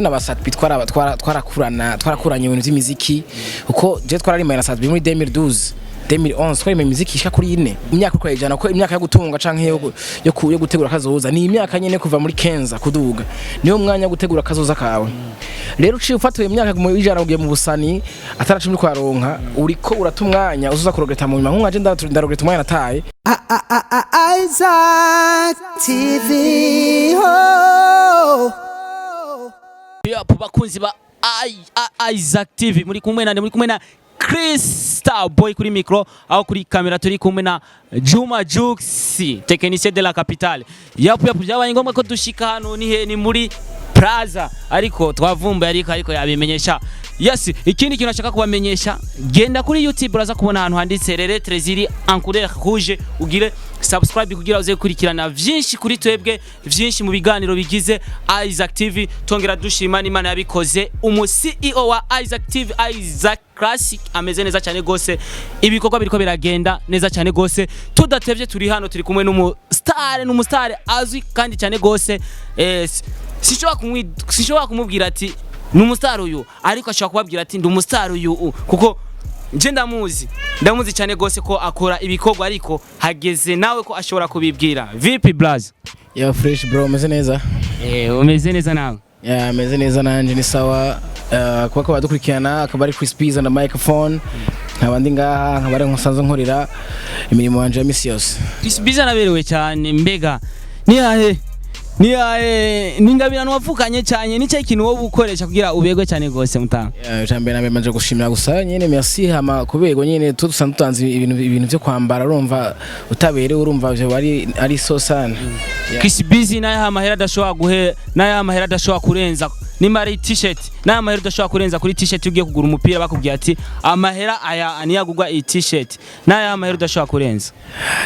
Na Sat-B twarakurana, twarakuranye ibintu by'imiziki, kuko je twararimanye na Sat-B muri 2012, 2011, twarimanye imiziki ishika kuri ine. Imyaka uko ijana ko imyaka yo gutunga canke yo gutegura kazoza ni imyaka nyene kuva muri kenza kuduga, niyo mwanya wo gutegura kazoza kawe. Rero uciye ufata iyo myaka mu ijana ugiye mu busani ataracumi kwaronka, uriko urata umwanya uzoza kuregretta mu nyuma. Nk'umwaje ndaregretta umwanya nataye. Isaac TV. Oh. Yapo, bakunzi ba Isaac TV, muri kumwe na muri kumwe na Chris Star Boy kuri micro, aho kuri kamera turi kumwe na Juma Jux, technicien de la capitale. Yapo yapo, byabaye ngombwa ko dushika hano. Ni he? Ni muri Plaza, ariko twavumbuye, ariko yabimenyesha. Yes, ikindi kintu ashaka kubamenyesha, genda kuri YouTube, uraza kubona ahantu handitse Les Lettres ziri en couleur rouge, ugire subscribe kugira uze gukurikirana vyinshi kuri twebwe, vyinshi mu biganiro bigize Isaac TV. Tongera dushima n'Imana yabikoze, umu CEO wa Isaac TV, Isaac Classic, ameze neza cyane gose, ibikorwa biriko biragenda neza cyane gose. Tudatevye, turi hano, turi kumwe n'umu star, n'umu star azwi kandi cyane gose. Sinshobora kumubwira ati ni umustar uyu, ariko ashobora kubabwira ati ndi umustar uyu kuko nje ndamuzi, ndamuzi cyane gose ko akora ibikorwa, ariko hageze nawe ko ashobora kubibwira. Vipi, Blaze? Yeah, fresh bro, umeze neza? Eh, umeze neza nawe? Yeah, ameze neza nanje, ni sawa. Kuba ko badukurikirana, akaba ari Chris Peas on the microphone, nkaba ndi ngaha, nkaba ari nkusanzwe nkorera imirimo yanje ya misi yose. Chris Biz araberewe cyane. Mbega niyahe ningabirano wavukanye cyane? Nicyo kintu wowe ukoresha kugira ubegwe cyane gose, mutanga? Yeah, icambere na mbere manje gushimira gusa nyene, merci. Hama kubego nyene tu dusanzwe dutanze ibintu vyo kwambara, urumva utaberewe, urumva vyo ari so sana. Yeah. Chris Biz, naye amahera adashobora guhe, naye amahera adashobora kurenza, nimba ari t-shirt, naye amahera udashobora kurenza kuri t-shirt ugiye kugura umupira, bakubwiye ati amahera aya niyo agurwa iyi t-shirt, naye amahera udashobora kurenza?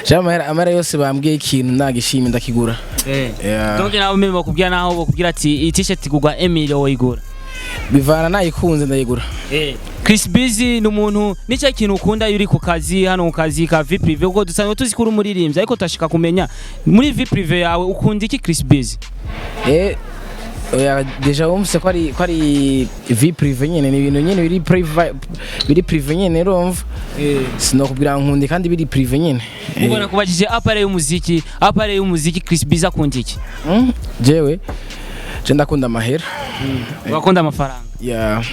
Je amahera yose bambwiye ikintu nagishimye ndakigura. Yeah. Donc nawe meme bakubwira, naho bakubwira ati iyi t-shirt igurwa emilio, woyigura? Bivana, nayikunze ndayigura. Chris Busy ni umuntu, nicyo kintu ukunda iyo uri ku kazi hano, ku kazi ka vie privée? Kuko dusanzwe tuzi ko uri umuririmbyi, ariko tutashika kumenya muri vie privée yawe ukunda iki, Chris Busy? Oya, déjà wumvise ko ari vie privée nyene, ni ibintu nyene biri privé, biri privé nyene, urumva sinokubwira nkundi kandi biri privé nyene. Ubona kubajije à part y'umuziki, à part y'umuziki, Chris Busy akunda iki? Jewe je ndakunda amahera. Bakunda amafaranga? Yeah.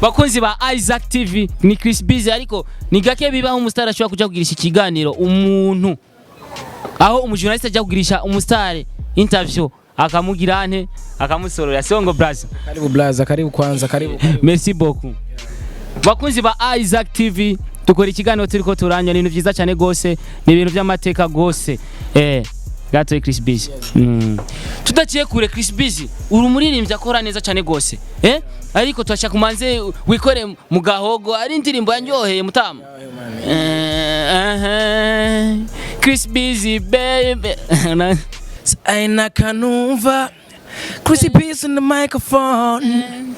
Bakunzi ba Isaac TV, ni Chris Busy, ariko ni gake bibaho umustar ashobora kuja kugirisha ikiganiro umuntu, aho umujournaliste ajya kugirisha umustar interview akamugira ante, akamusorora songo braza. Karibu blaza, karibu kwanza, karibu, karibu. Merci beaucoup. Bakunzi ba Isaac TV, dukora ikiganiro turiko turanya, ni ibintu vyiza cyane gose, ni ibintu by'amateka gose. Gato Chris Busy. Tudaciye kure, Chris Busy, uri umuririmbyi akora neza cyane gose. Ariko turashaka kumanze wikore mu gahogo, ari indirimbo yanyoheye mutama. Chris Busy baby. Aina kanumva Chrissy Peace on the microphone.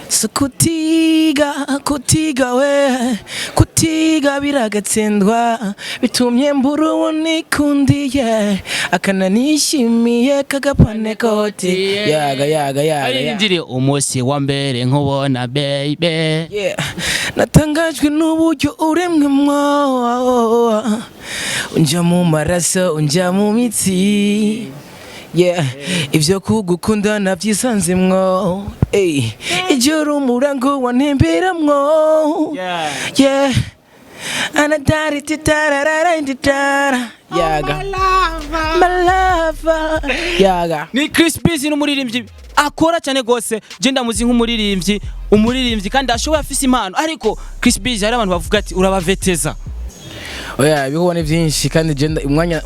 So kutiga, kutiga we, kutiga biragatsindwa, bitumye mbura uwo nikundiye akananishimiye kagapane koti yaga yaga yaga Ari yaga. Ndiri umunsi wa mbere nkubona baby. Yeah. Natangajwe n'uburyo uremwemwo, unja mu maraso, unja mu mitsi, yeah. Ivyo kugukunda navyisanzemwo, ey, ijoro umurango wantemberamwo. Yeah. Anadari titararara yaga my lover yaga. Ni Chris Busy, n'umuririmbyi akora cyane gose. Je ndamuzi nk'umuririmbyi, umuririmbyi kandi ashobora, afise impano. Ariko Chris Busy, hari abantu bavuga ati urabaveteza. Oya, ibikorwa ni vyinshi kandi je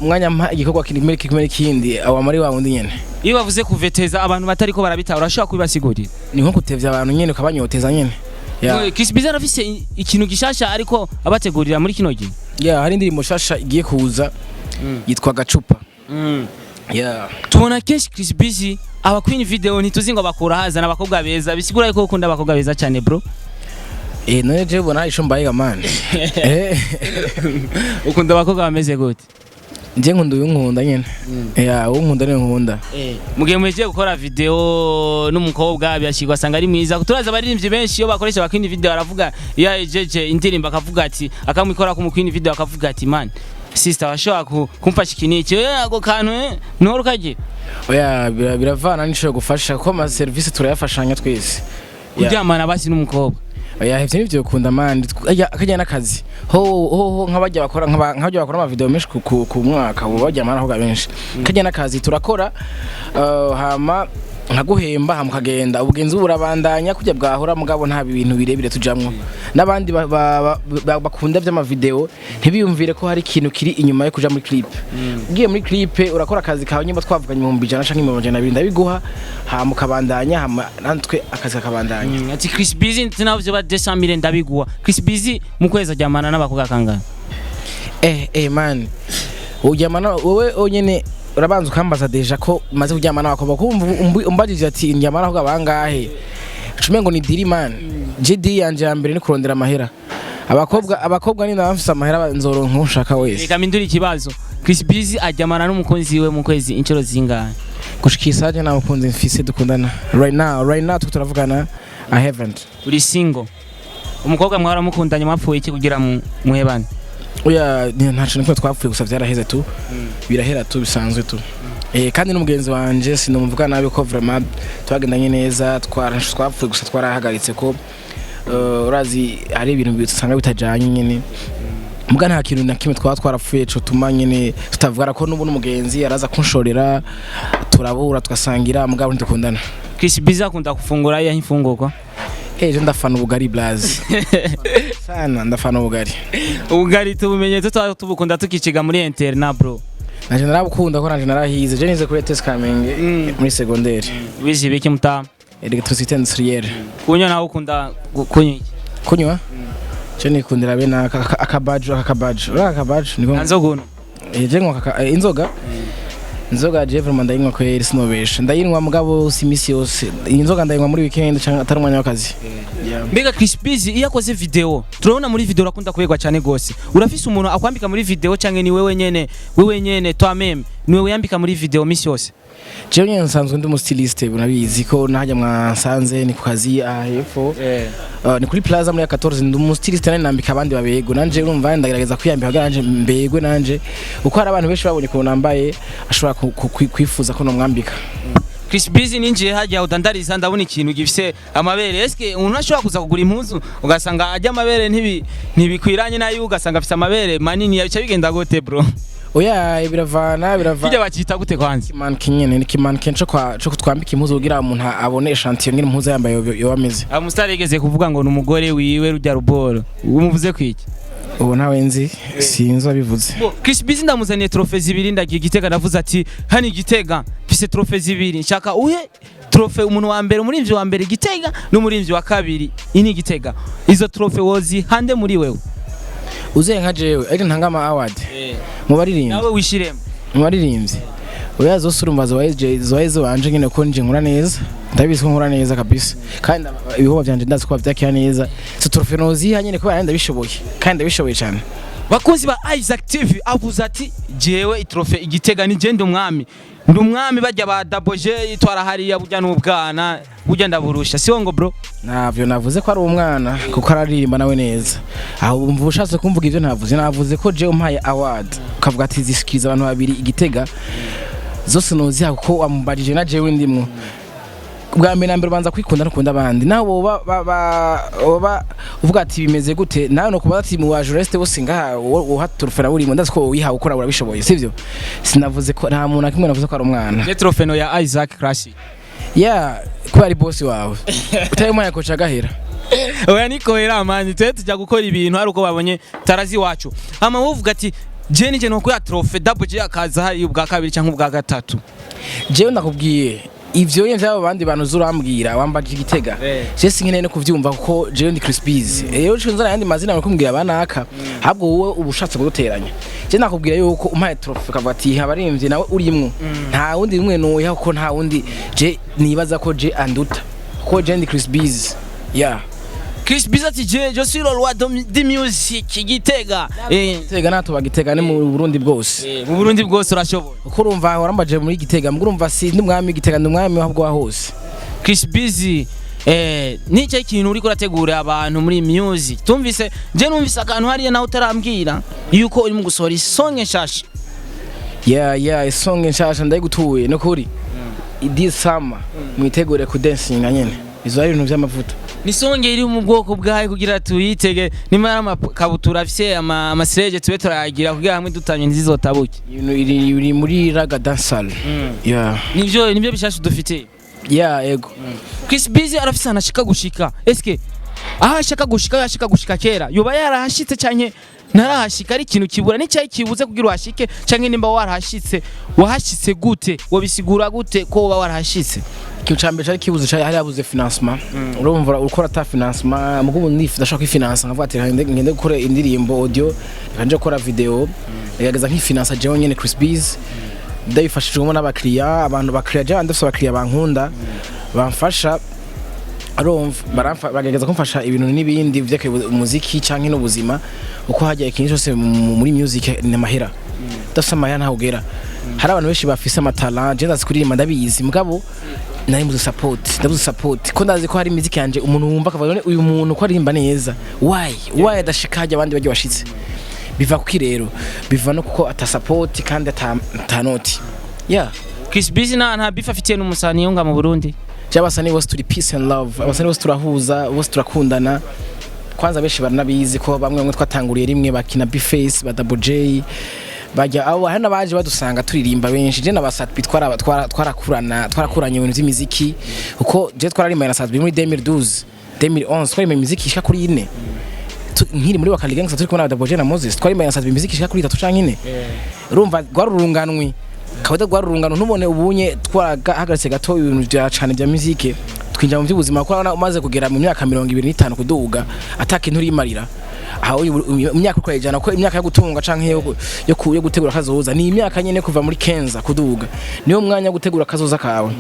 umwanya mpa igikorwa kimwe kimwe n'ikindi awa muri wa wundi nyene. Iyo bavuze kuveteza, abantu batariko barabitahura, urashobora kubibasigurira? Ni nko kutevya abantu nyene, ukabanyoteza nyene. Yeah. Chris Busy arafise ikintu gishasha ariko abategurira muri kino gihe. Yeah, hari indirimbo shasha igiye kuza yitwa Gacupa. Yeah. Tubona kenshi Chris Busy aba queen video, ntituzi ngo bakura hazana abakobwa beza, bisigura yuko ukunda abakobwa beza cyane, bro? Eh, none je ubona ico mbaye man. Ukunda abakobwa bameze gute? Nje nkunda uyu nkunda nyene. Ya, uwo nkunda niwe nkunda. Mugihe muhejeje gukora video n'umukobwa, byashirwa asanga ari mwiza. Turazi abaririmbyi benshi iyo bakoresha ba Queen Video, aravuga iyo ahejeje indirimbo akavuga ati, akamwikora ku Queen Video, akavuga ati: "Man, sister, washobora kumfasha iki n'iki?" Ako kantu ntuhora ukagira? Oya, biravana n'ico gufasha, kuko ama service turayafashanya twese. Ya. Kuryamana basi n'umukobwa? Oya, ivyo nivyo ukunda man, kajya n'akazi ho ho ho, nk'abajya bakora ama video menshi ku mwaka, ubu baryamana aho benshi. Kajya n'akazi turakora, hama nkaguhemba, hama ukagenda, ubugenzi burabandanya kujya bwahora, mugabo nta bintu birebire tujamwo. N'abandi bakunda vy'ama video ntibiyumvire ko hari ikintu kiri inyuma yo kuja muri clip. Ugiye muri clip urakora akazi kawe, nyuma twavuganye 100,000 canke 200,000, ndabiguha, hama ukabandanya, hama natwe akazi kakabandanya. Ati Chris Busy tinavyo ba 200 mille ndabiguha. Chris Busy mu kwezi aryamana n'abakobwa kangahe? Man, uryamana wowe onyene urabanza ukambaza déjà ko umaze kuryamana n'abakobwa, kumva umbajije ati ndyamana n'abakobwa bangahe, cume ngo ni deal man. Je deal yanje ya mbere ni kurondera amahera. Abakobwa ni nabafise amahera, nzoronka uwo nshaka wese. Reka mpindure ikibazo. Chris Busy aryamana n'umukunzi we mu kwezi inshuro zingahe? Gushika isaje nta mukunzi mfise dukundana right now. Right now turiko turavugana, I haven't. Uri single? Umukobwa mwara mukundanye mwapfuye iki kugira muhebane? Oya, ntaco niko twapfuye, gusa vyaraheze tu, birahera tu, bisanzwe tu. Kandi n'umugenzi wanje sinumuvuga nabi ko vraiment twagendanye neza, twapfuye gusa twarahagaritse ko urazi hari ibintu usanga bitajanye nyene, muga nta kintu na kimwe twaba twarapfuye co tuma nyene tutavugana, ko n'ubu n'umugenzi araza kunshorera, turabura, tugasangira, mugabo ntidukundana. Chris Busy akunda gufungura iyahe imfungurwa? Je ndafana ubugari blaze sana, ndafana ubugari. Ubugari tubumenye, tutaba tubukunda tukiciga muri internat, bro. Nanje narabukunda ko nanje narahize, je nize kuri ETS Kamenge muri secondaire. Wize ibiki mutama? Électricité industrielle. Kunywa nawe ukunda kunywa iki? Kunywa je nikundira bene akabaju, akabaju uri akabaju niko. Nta nzoga unywa? Je nywa inzoga. Inzoga je vraiment ndayinywa kweri, sinobesha, ndayinywa mugabo si imisi yose. Inzoga ndayinywa muri weekend canke atari umwanya w'akazi. Mbega Chris Busy iyo akoze video, turabona muri video urakunda kuberwa cyane gose. Urafise umuntu akwambika muri video canke ni wewe nyene, wewe nyene toi même ni wewe yambika muri video misi yose? Jewe nyene nsanzwe ndi umu styliste, murabizi ko nahajya mwasanze ni ku kazi aha hepfo. Ni kuri Plaza muri ya 14. Ndi umu styliste nani, nambika abandi babego, nanje urumva ndagerageza kwiyambika kugira nanje mbegwe nanje, uko hari abantu benshi babonye ukuntu nambaye ashobora kwifuza ko nomwambika. Chris Busy, ninjiye hajya udandariza ndabona ikintu gifise amabere. Eske umuntu ashobora kuza kugura impuzu ugasanga ajya amabere ntibikwiranye nayo, ugasanga afise amabere manini, yabica bigenda gute, bro? Oya, biravana, biravana. Kijya bakita gute kwanza? Kimannequin nyene, ni kimannequin co kutwambika impuzu kugira umuntu abone échantillon ngene impuzu yambaye yoba ameze. Umustar yigeze kuvuga ngo ni umugore wiwe rujya ruboro, umuvuze kwiki? Ubu ntawe nzi, sinzi abivuze. Chris Busy ndamuzaniye trophée zibiri, ndagiye Gitega, ndavuze ati hano Igitega mfise trophée zibiri, nshaka uhe trophée umuntu wa mbere, umurimvyi wa mbere Gitega n'umurimvyi wa kabiri ini Gitega. Izo trophée wozi hande muri wewe? Uziye nka jewe ariko ntanga ama award mu baririmbyi? Nawe wishiremo. Mu baririmbyi, oya, zose urumva zobaye zibanje nyene, ko nje nkora neza, ndabizi ko nkora neza kabisa, kandi ibikorwa vyanje ndazi ko bavyakira neza. So trophée noziha nyene kubera ndabishoboye, kandi ndabishoboye cyane. Bakunzi ba Isaac TV, avuze ati jewe i trophée Igitega ni je, ndi umwami, ndi umwami, bajya ba Daboje yitwara hariya burya n'ubwana burya ndaburusha, siwo ngo bro? Navyo navuze ko ari umwana kuko araririmba nawe neza. Aho umva ushatse kumvuga ivyo navuze, navuze ko je umpaye award ukavuga ati zishikiriza abantu babiri Igitega, zose noziha kuko wamubajije na jewe ndimwo. Bwa mbere na mbere ubanza kwikunda no kunda abandi, nawe woba uvuga ati bimeze gute, nawe no kubaza ati mu ba journaliste bose ngaha uha trophée na urimo, ndazi ko wihawe ukora urabishoboye, sivyo? Sinavuze ko nta muntu na kimwe navuze ko ari umwana. Ne trophée no ya Isaac Classic. Yeah, kubera ari boss wawe utari umwana koca gahera. Oya, nikohera man, twe tujya gukora ibintu hari uko babonye tarazi wacu. Hama wovuga ati je nije no kuya trophée Double J akaza hari ubwa kabiri cyangwa ubwa gatatu? Jewe ndakubwiye ivyo nyene vy'abo bandi bantu uzurambwira wambaje Igitega. Je sinkeneye no kuvyumva kuko jewe ndi Chris Biz. Rero uco nzana yandi mazina kumbwira banaka, ahubwo wowe uba ushatse kuduteranya. Je nakubwira yuko umpaye trophée ukavuga ati abaririmbyi nawe urimwo, nta wundi rumwe noya, kuko nta wundi je nibaza ko je anduta, kuko je ndi Chris Biz, yeah. Chris Biz ati: Je suis le roi de music Gitega." Gitega nato bagitega, ni mu Burundi bwose. Mu Burundi bwose urashoboye. Kuko urumva warambaje muri Gitega, mbwo urumva si ndi umwami Gitega, ndi umwami wabwo hose. Chris Biz, nicyo kintu uriko urategura abantu muri music? Tumvise, je numvise akantu hariya nawe utarambwira yuko urimo gusohora isong nshasha. Yeah, isong nshasha ndayigutuye no kuri this summer, mwitegure kudansinga nyene, izo ari ibintu vy'amavuta. Ni song iri mu bwoko bwawe kugira tuyitege, nimba ari amakabutura afise amasireje tube turayagira kugira hamwe dutanye ntizizotabuke. Ibintu iri muri ragga dancehall, yeah. Nivyo bishasha dufite? Yeah, ego. Chris Biz arafise ahantu ashika gushika. Eske aho ashaka gushika, yashika gushika kera, yoba yarahashitse canke ntarahashika? Ari ikintu kibura n'icyayi kibuze kugira uhashike, canke nimba warahashitse, wahashitse gute? Wabisigura gute ko woba warahashitse? Ikintu ca mbere cari kibuze cari hari habuze financement. Urumva ukora ata financement, mugo ubu ndashaka kwifinansa, nkavuga ati: "Reka ngende gukora indirimbo audio, reka nje gukora video." Ndagerageza nkifinansa jewe nyene Chris Biz, ndabifashijwemo n'abakiriya, abantu bakiriya jewe ndafise abakiriya bankunda, bamfasha. Urumva bagerageza kumfasha ibintu n'ibindi vyerekeye umuziki canke n'ubuzima, uko hajya ikintu cyose muri music ni amahera. Udafise amahera ntaho ugera. Hari abantu benshi bafise amatalent, je ndazi kuririmba, ndabizi, mugabo nari muzi support, ndabuze support, ko ndazi ko hari imiziki yanje umuntu wumva akavuga: "None uyu muntu ko aririmba neza, why adashika hajya abandi bagiye bashitse?" Biva kuki rero? Biva no kuko ata support kandi ata noti, yeah. Chris Biz nta beef afitiye n'umusani yunga mu Burundi? Je abasani bose turi peace and love, abasani bose turahuza, bose turakundana. Kwanza benshi baranabizi ko bamwe bamwe twatanguriye rimwe, bakina B-Face, ba Double J, bajya abo, hari n'abaje badusanga turirimba benshi. Je na ba Sat-B twarakurana, twarakuranye ibintu by'imiziki, kuko je twararimbanye na Sat-B muri 2012, 2011, twaririmba imiziki ishika kuri ine. Nkiri muri Wakali Gangsta, turi kumwe na Double J na Moses, twarimbanye na Sat-B imiziki ishika kuri itatu canke ine. Urumva rwarurunganwe kawaida, rwarurungano. Ntubone ubunye twarahagaritse gato ibintu bya cane bya muzike, twinjira mu by'ubuzima, kuko urabona umaze kugera mu myaka 25 kuduga atakintu urimarira aho imyaka uko ijana, ko imyaka yo gutunga canke yo gutegura kazoza ni imyaka nyene kuva muri kenza kuduga, niyo mwanya wo gutegura kazoza kawe.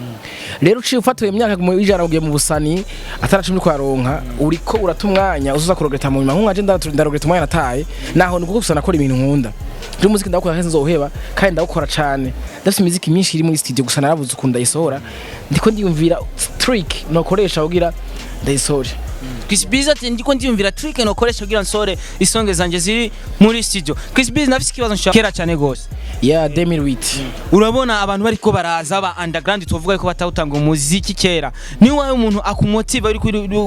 Rero uciye ufata iyo myaka mu ijana ugiye mu busani ataracumi kwaronka, uriko urata umwanya uzoza kuregreta mu nyuma. Nkunga je ndaregreta umwanya nataye, naho ni kuko gusa nakora ibintu nkunda. Je umuziki ndawukora kandi nzoheba, kandi ndawukora cane. Ndafise imiziki myinshi iri muri studio, gusa narabuze ukuntu ndayisohora. Ndiko ndiyumvira trick nokoresha kugira ndayisohore. Chris Biz ati: "Ndiko ndiyumvira trick nokoresha kugira nsore isonge zanje ziri muri studio." Chris Biz, nafise ikibazo nshaka kera cyane gose. Yeah, 2008. Urabona abantu bariko baraza ba underground, tuvuga ko batawutanga umuziki kera, ni wawe umuntu akumotiva uri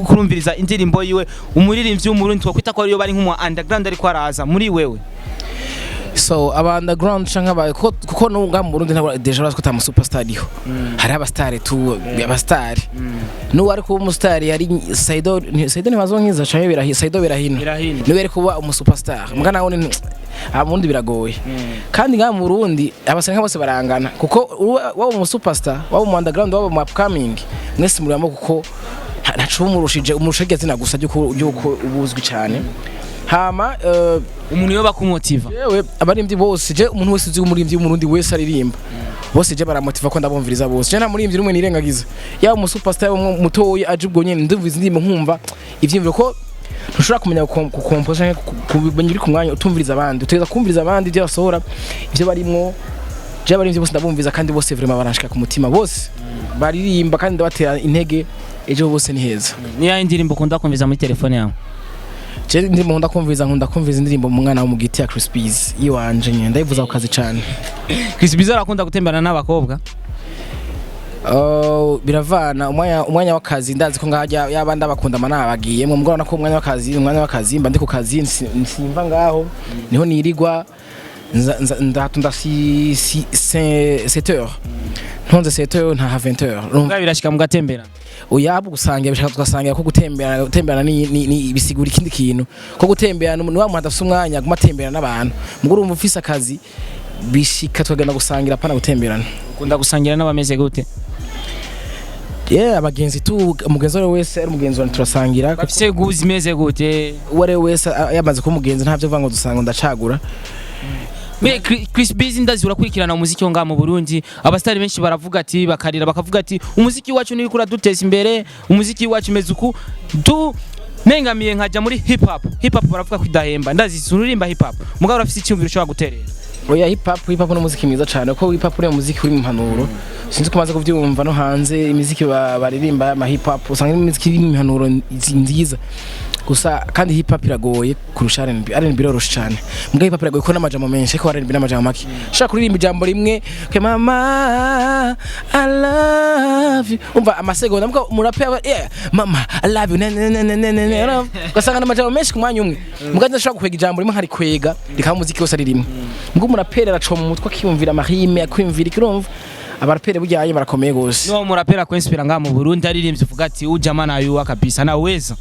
kurumviriza indirimbo yiwe, umuririmbyi w'Umurundi twakwita ko ariyo bari nk'umu underground ariko araza muri wewe? So aba underground canke aba kuko n'ubu ngaha mu Burundi ntabwo déjà urazi ko ata mu superstar ariho. Hariho abastar tu, abastar n'uwo ari kuba umustar yari Saido. Saido ntibazonkiza canke birahi Saido Birahino. Birahino. Niwe yari kuba umu superstar, mbwa nawe ni aha mu Burundi biragoye. Kandi ngaha mu Burundi abastar nka bose barangana, kuko waba umu superstar, waba umu underground, waba umu upcoming, mwese muramo, kuko ntaco umurushije, umurusha iryo zina gusa ry'uko ubuzwi cane. Hama Umuntu yo bakumotiva? Yewe, abaririmbyi bose, je umuntu wese uzi umuririmbyi w'Umurundi wese aririmba, bose je baramotiva, ko ndabumviriza bose. Je nta muririmbyi n'umwe nirengagiza, yaba umu superstar, yaba mutoyi aje, ubwo nyene ndumviza indirimbo nkumva ivyiyumviro, ko ntushobora kumenya gukompoza canke kumenya uri ku mwanya utumviriza abandi. Utegereza kumviriza abandi ibyo basohora, ibyo barimwo. Je abaririmbyi bose ndabumviza, kandi bose vraiment baranshika ku mutima, bose baririmba kandi ndabatera intege, ejo bose ni heza. Niyo indirimbo ukunda kumviza muri telefone yawe? Je indirimbo nkunda kumviriza indirimbo mu mwana wo mu giti ya Chris Biz iwanje nyene, ndayivuza ku kazi cane. Chris Biz arakunda gutemberana n'abakobwa? Biravana umwanya w'akazi. Ndazi ko ngahajya yaba ndabakunda mana nabagiyemwo, mugabo ko umwanya w'akazi mba ndi ku kazi, nsimva ngaho niho nirirwa, ndahatunda si 7 heures, ntonze 7 heures ntaha 20 heures. Urumva? Bwa birashika mugatembera? Oya, gusangira bishaka tugasangira, ko gutemberana ni bisigura ikindi kintu, ko gutemberana ni wa muntu adafise umwanya aguma atemberana n'abantu. Mugo urumva ufise akazi, bishika tukagenda gusangira, apana gutemberana. Ukunda gusangira n'abameze gute? Yeah, abagenzi tu, umugenzi uwo ari we wese ari umugenzi wanjye, turasangira. Bafise guzi imeze gute? Uwo ari we wese yamaze kuba umugenzi, ntavyo uvuga ngo dusanga ndacagura. Me Chris Biz, ndazi urakurikirana umuziki wo ngaha mu Burundi. Abastari benshi baravuga ati, bakarira bakavuga ati: "Umuziki wacu ni uraduteza imbere, umuziki wacu umeze uku." Tu Nengamiye nkaja muri hip hop. Hip hop baravuga ko idahemba, ndazi uririmba hip hop, mugabo urafise icyumviro ushobora guterera? Oya, hip hop ni umuziki mwiza cyane, kuko hip hop uri umuziki uri mu impanuro. Sinzi ko umaze kubyumva no hanze, imiziki baririmba ama hip hop usanga ari imiziki iri mu impanuro nziza gusa. Kandi hip hop iragoye kurusha R&B. R&B iroroshe cyane, mbwa hip hop iragoye kuko n'amajambo menshi, ariko R&B n'amajambo make. Ushaka kuririmba ijambo rimwe ke "mama, I love you", umva amasegonda, mbwa umurape aba "yeah, mama, I love you", ne ne ne ne ne ne ne, ugasanga n'amajambo menshi ku mwanya umwe. Mbwa ndashobora gukwega ijambo rimwe nkarikwega rikaba umuziki wose ari rimwe. Mbwa umuraperi aracoma mu mutwe, akiyumvira amahime, akiyumvira ikirumva. Abaraperi burya barakomeye gose. No murapera kwinspira ngaha mu Burundi aririmbye uvuga ati "Ujamaa nayuwa kabisa, naweza"?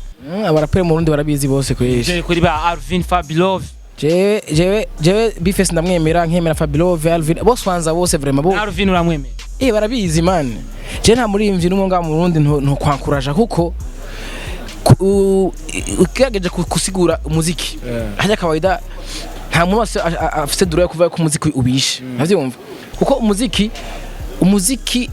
Abaraperi mu Burundi barabizi bose kweli. Je kuri ba Alvin, Fabilove? Jewe Bface ndamwemera, nkemera Fabilove, Alvin, bose wanza bose vraiment bo. Alvin uramwemera? Eh, barabizi man. Je nta muririmbyi n'umwe ngaha mu Burundi nto kwankuraja, kuko ugerageje kusigura umuziki hajya kawaida, nta muntu wese afise droit yo kuvuga ko umuziki ubishe, ntavyumva, kuko umuziki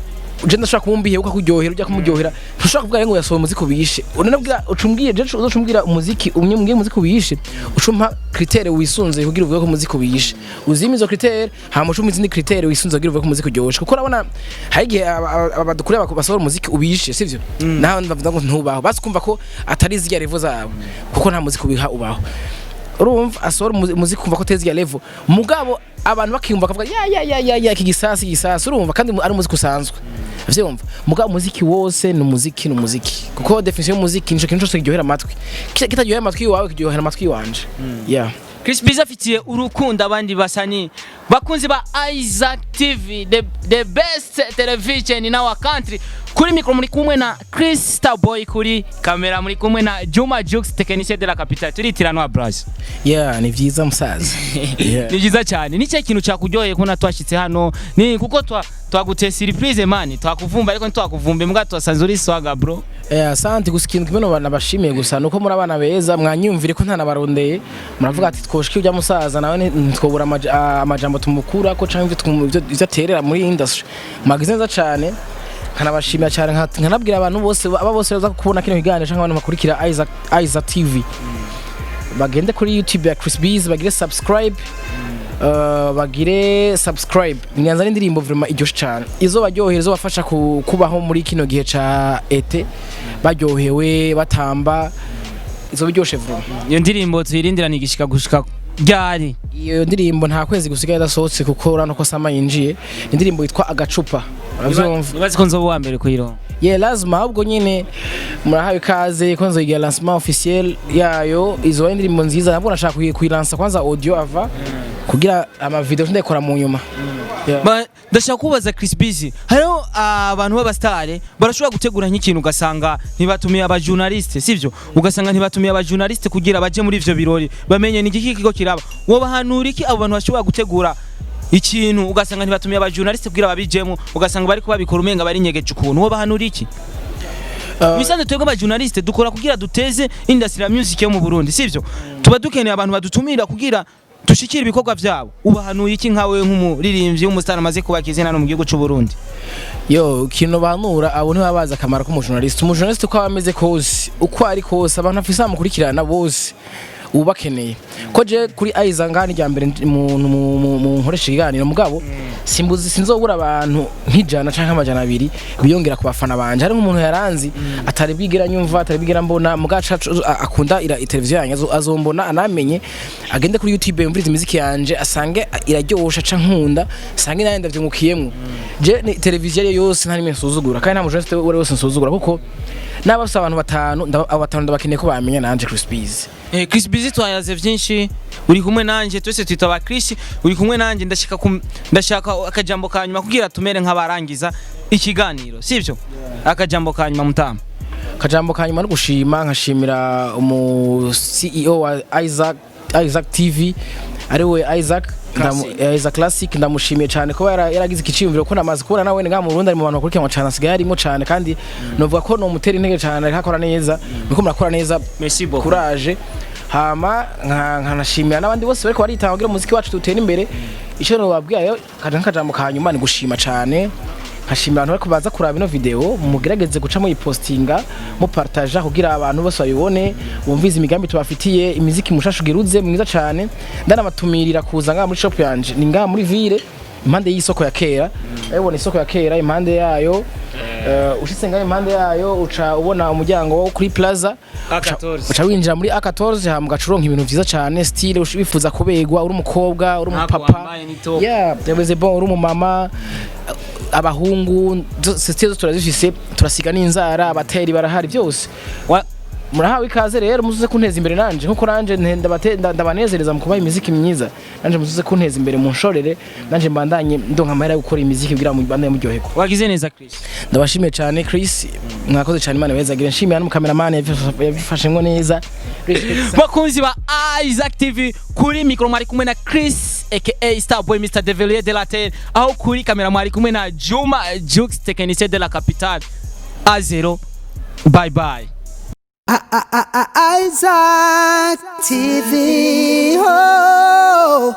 je ndashaka kumumbiye ukakuryohera, ujya kumuryohera, ntushobora kuvuga ngo yasohoye umuziki ubishe. Unanabwira ucumbwiye, je uzocumbwira umuziki umwe, mbwiye umuziki ubishe, ucumpa critère wisunze kugira uvuge ko umuziki ubishe. Uzima izo critère, hama ucumpa izindi critère wisunze kugira uvuge ko umuziki uryoshe, kuko urabona hari igihe abadukurira basohora umuziki ubishe, sivyo? Naho bavuga ngo ntubaho, basi kumva ko atari zirya level zabo, kuko nta muziki ubiha ubaho. Urumva asohora umuziki kumva ko atari zirya level, mugabo abantu bakiyumva bakavuga "ya ya ya ya ya, iki gisasi, gisasi", urumva, kandi ari umuziki usanzwe, vyumva. Mugabo umuziki wose ni umuziki, ni umuziki, kuko definition y'umuziki nico kintu cyose kiryohera amatwi. Kitaryohera amatwi wawe, kiryohera amatwi wanje, yeah. Chris Biz afitiye urukundo abandi basani. Bakunzi ba Isaac TV, the best television in our country, kuri mikro muri kumwe na Chris Starboy, kuri kamera muri kumwe na Juma Jux, technicien de la capitale. Turitiranwa bras. Yeah, ni vyiza musaza, yeah. Ni byiza cyane. Ni cyo kintu cyakuryoheye kubona twashyitse hano? Ni kuko twaguteye surprise man, twakuvumba ariko ntitwakuvumbe, mbwa twasanze uri swaga bro. Eh, asante. Gusa ikintu kimwe nabashimiye gusa nuko muri abana beza, mwanyumvire ko ntanabarondeye, muravuga ati twoshike ujya musaza nawe ntitwobura amajambo tumukura ko canke ivyo aterera muri industry. Mwagize neza cane, nkanabashimira cyane, nkanabwira abantu bose, aba bose baza kubona kino kiganiro canke abantu bakurikira Isaac TV, bagende kuri YouTube ya Chris Biz, bagire subscribe, bagire subscribe. Nyanza n'indirimbo vraiment iryoshe cyane, izo baryohera, izo bafasha kubaho muri kino gihe ca été baryohewe, batamba, izo biryoshe vraiment. Iyo ndirimbo tuyirindirana igishika gushika ryari? Iyo ndirimbo nta kwezi gusigaye idasohotse, kuko urabona ko summer yinjiye. Indirimbo yitwa Agacupa, uravyumva? Nibaze ko nzoba uwa mbere kuyironka. Ye, lazima. Ahubwo nyine murahawe ikaze ko nzoyigira lancement officiel yayo. Izo ari indirimbo nziza, nabwo nashaka kuyilansa kwanza audio ava kugira ama video ndayikora mu nyuma. Yeah. Ndashaka kubaza Chris Biz, hariho abantu b'abastare barashobora gutegura nk'ikintu ugasanga ntibatumiye abajournaliste, sivyo? Ugasanga ntibatumiye abajournaliste kugira baje muri ivyo birori bamenye ni igiki kiko kiraba. Wobahanura iki abo bantu bashobora gutegura ikintu ugasanga ntibatumiye abajournaliste kugira babijemo, ugasanga bariko babikora umenga bari nyegeje ukuntu? Wobahanura iki? Misanze twebwe abajournaliste dukora kugira duteze industry ya music yo mu Burundi, sivyo? Tuba dukeneye abantu badutumira kugira dushikire ibikorwa vyabo. Ubahanuye iki nkawe nk'umuririmbyi w'umustar amaze kubaka izina no mu gihugu c'u Burundi? Yo, ikintu banura abo ntibaba bazi akamaro k'umujournaliste. Umujournaliste uko aba ameze kose, uko ari kose, abantu afise bamukurikirana bose ubu bakeneye ko je kuri Aiza ngani rya mbere mu nkoresha ikiganiro, mugabo simbuzi sinzobura abantu nk'ijana canke 200 biyongera ku bafana banje. Hari nk'umuntu yaranzi atari bwigera nyumva, atari bwigera mbona, mugaca akunda ira televiziyo yanjye, azombona anamenye, agende kuri YouTube yumvirize imiziki yanje, asange iraryosha ca nkunda, asange nawe ndavyungukiyemwo. Je ni televiziyo ariyo yose nta nimwe nsuzugura, kandi nta mujournaliste uwo ari wese nsuzugura, kuko naba bafise abantu batanu, abo batanu ndabakeneye ko bamenya nanje Chris Biz. Eh, Chris Biz, twayaze vyinshi, uri kumwe nanje, twese twita ba Chris, uri kumwe nanje. Ndashaka ndashaka akajambo ka nyuma kugira tumere nk'abarangiza ikiganiro, sivyo? Akajambo ka nyuma mutama. Kajambo ka nyuma no gushima, nkashimira umu CEO wa Isaac TV ariwe Isaac. Isaac Classic, ndamushimiye cyane kuba yaragize ikiciyumviro, ko namaze kubona nawe ngaha mu Burundi ari mu bantu bakurikiranwa cyane, asigaye arimo cyane, kandi novuga ko nomutera intege cyane, ariko akora neza, niko murakora neza. Merci beaucoup. Courage. Hama nkanashimira n'abandi bose bariko baritanga kugira umuziki wacu dutere imbere. Icyo nobabwira rero kaje nk'akajambo ka nyuma ni gushima cyane. Nkashimira abantu bariko baza kuraba ino video, mugerageze guca muyipostinga, mupartaja kugira abantu bose babibone, bumvize imigambi tubafitiye, imiziki mushasha ugiruze mwiza cane. Ndanabatumirira kuza ngaha muri shop yanje, ni ngaha muri ville, impande y'isoko ya kera. Urabibona isoko ya kera impande yayo, ushitse ngaho impande yayo uca ubona umuryango wo kuri plaza. A14. Uca winjira muri A14, hama ugaca uronka ibintu vyiza cane, style wifuza kubegwa, uri umukobwa, uri Ntako umupapa, wambaye ni top. yeah, yavuze bon, uri umumama, abahungu, style zose turazifise, turasiga n'inzara, abateri barahari byose. Murahawe ikaze rero, muzuze kunteza imbere nanje nkuko nanje ndabanezereza mu kubaha imiziki myiza. Nanje muzuze kunteza imbere, munshorere nanje mbandanye ndonka amahera yo gukora imiziki kugira ngo mbandanye muryoherwa. Wagize neza, Chris. Ndabashimiye cyane, Chris, mwakoze cyane, Imana ibahezagire. Nshimiye n'umukameramani yabifashemwo neza. Respect. Bakunzi ba Isaac TV, kuri mikoro mwari kumwe na Chris aka Starboy, Mr Develier de la Terre, aho kuri kamera mwari kumwe na Juma Jux, technicien de la capitale A0. Bye bye. Isaac TV. Oh.